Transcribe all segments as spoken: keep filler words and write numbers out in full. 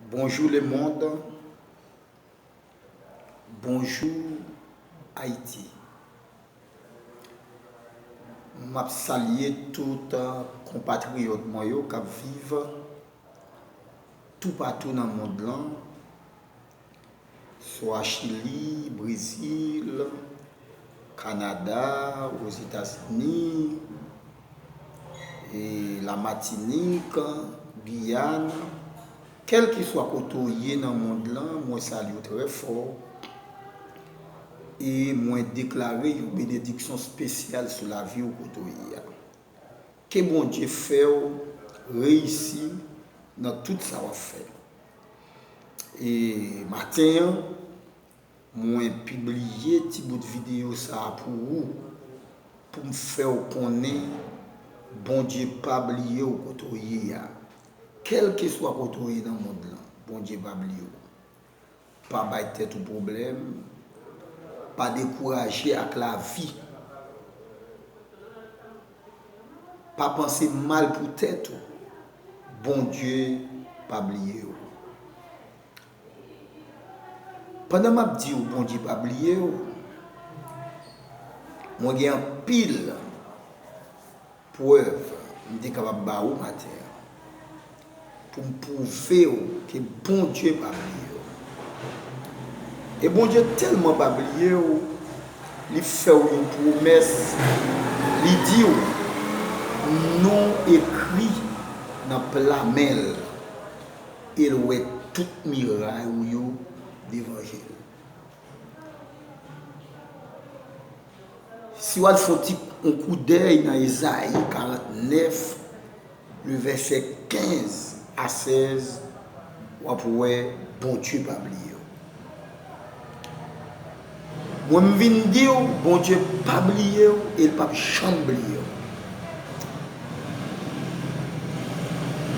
Bonjou lemonn, bonjou Ayiti. M ap salye tout konpatriyòt mwen yo k ap viv toupatou nan mond lan, swa Chili, Brezil, Kanada, Ozetazini, e Lamatinik, Giyàn, kèlkeswa kote w ye nan mond lan, mwen salye w trè fò e mwen deklare yon benediksyon espesyal sou lavi w kote w ye a. Ke Bondye fè w reyisi nan tout sa w ap fè. E maten an, mwen pibliye ti bout videyo sa a pou ou, pou m fè w konnen Bondye pa bliye w kote w ye a. Kèlkeswa kote w ye nan mond lan, Bondye pa bliye w. Pa bay tèt ou pwoblèm, pa dekouraje ak lavi. Pa panse mal pou tèt ou. Bondye pa bliye w. Pandan m ap di w Bondye pa bliye w, mwen gen anpil prèv m te kapab ba ou maten an pou m pwouve w ke Bondye pa bliye w. E Bondye tèlman pa bliye w, li fè w yon pwomès, li di w, non ekri nan pla men l, e l wè tout miray ou yo devan je l. Si w al fè yon ti, yon koudèy nan Ezayi karantnèf, le vèsè kenz a sèz, w ap wè Bondye pa bliye w. Mwen, m vin di w, Bondye pa bliye w e l p ap janm bliye w.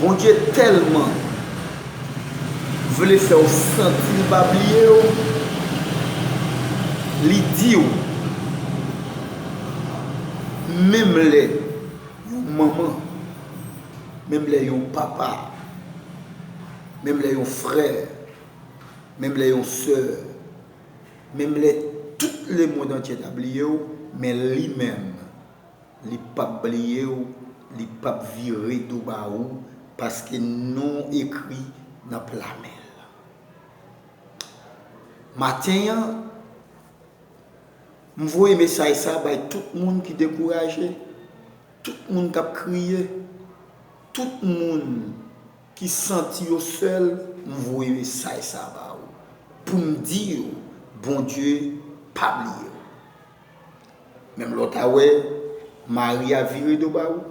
Bondye tèlman vle fè w santi l pa bliye w, li di w, menm lè yon manman, menm lè yon papa, menm lè yon frè, menm lè yon sè, menm lè tout lemonn antye ta bliye w, men li menm, li p ap bliye w, li p ap vire do ba ou, paske non w ekri nan pla men l. Maten an, m voye mesaj sa a bay tout moun ki dekouraje, tout moun k ap kriye, tout moun ki santi yo sèl, m voye mesaj sa a ba ou, pou m di yo, Bondye pa bliye w. Menm lè w ta wè mari a vire do ba ou,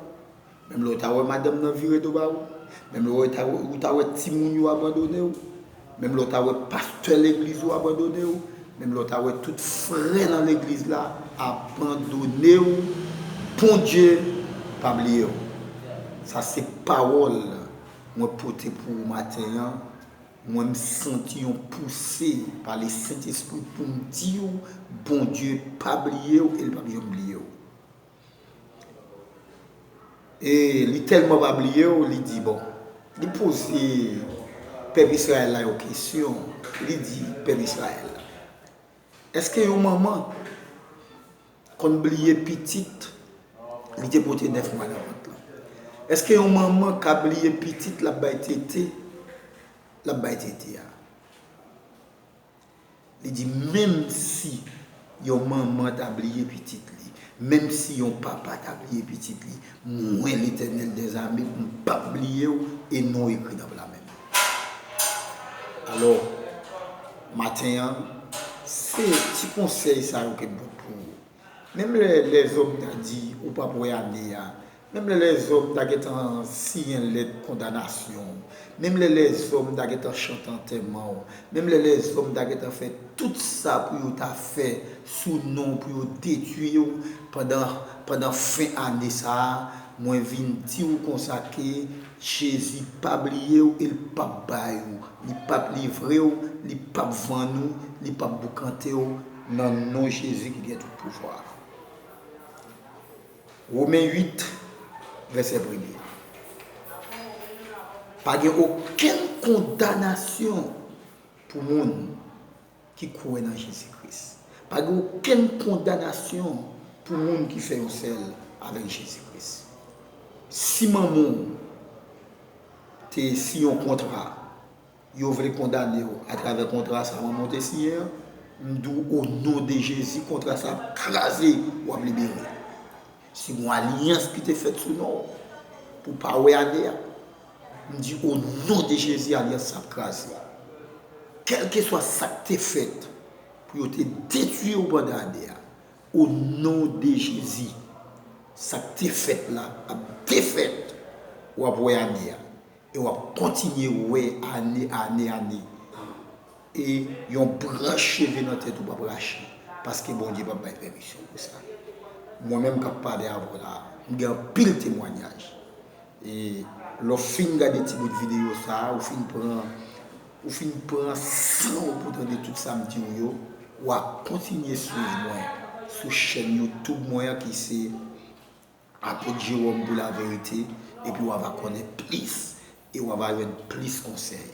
menm lè w ta wè madanm nan vire do ba ou, menm lè w ta, ou ta wè timoun yo abandone w, menm lè w ta wè pastè legliz ou abandone w, menm lè w ta wè tout frè nan legliz la abandone w, Bondye pa bliye w. Sa se pawòl mwen pote pou ou maten an. Mwen, m santi yon pouse pa Lesentespri pou m di w, Bondye pa bliye w e l p ap janm bliye w. E li tèlman pa bliye w, li di, bon, li poze pèp Izrayèl la yon kesyon. Li di pèp Izrayèl la, èske yon manman konn bliye pitit li te pote nèf mwa nan vant lan? Èske yon manman ka bliye pitit l ap bay tete, l ap bay tete a? Li di, menm si yon manman ta bliye pitit li, menm si yon papa ta bliye pitit li, mwen, Letènèl dèzame, m p ap bliye w e non w ekri nan pla men m. Alò, maten an, se ti konsèy sa yo ke m pot pou ou. Menm lè lèzòm ta di ou p ap wè ane a, menm lè lèzòm ta gentan siyen lèt kondanasyon, menm lè lèzòm ta gentan chante antèman w, menm lè lèzòm ta gentan fè tout sa pou yo ta fè sou non w, pou yo detwi w pandan, pandan fen ane sa a, mwen vin di w konsa ke Jezi pa bliye w e l p ap bay ou, li p ap livre w, li p ap vann ou, li p ap boukante w, nan non Jezi ki gen tout pouvwa a. Women uit, vèsè premye. Pa gen okenn kondanasyon pou moun ki kwè nan Jezi Kris. Pa gen okenn kondanasyon pou moun ki fè yon sèl avèk Jezi Kris. Si manman w te siyen yon kontra, yo vle kondane w atravè kontra sa manman w te siyen an, m di w, o non de Jezi, kontra sa ap kraze, w ap libere. Si gon alyans ki te fèt sou non w pou w pa wè ane a, m di, o non de Jezi, alyans sa ap kraze. Kèlkeswa sa k te fèt pou yo te detwi w pandan ane a, o non de Jezi, sa k te fèt la ap defèt. W ap wè ane a. E w ap kontinye wè ane, ane, ane. E yon branch cheve nan tèt ou p ap rache, paske Bondye p ap bay pèmisyon pou sa. Mwen menm k ap pale avè w la, m gen anpil temwanyaj. E lè w fin gade ti bout videyo sa a, ou fin pran, ou fin pran san w pou tande tout sa m di w yo, w a kontinye swiv mwen sou chèn YouTube mwen an ki se Apot Jerome pou laverite, epi w a va konnen plis e w a va jwenn plis konsèy.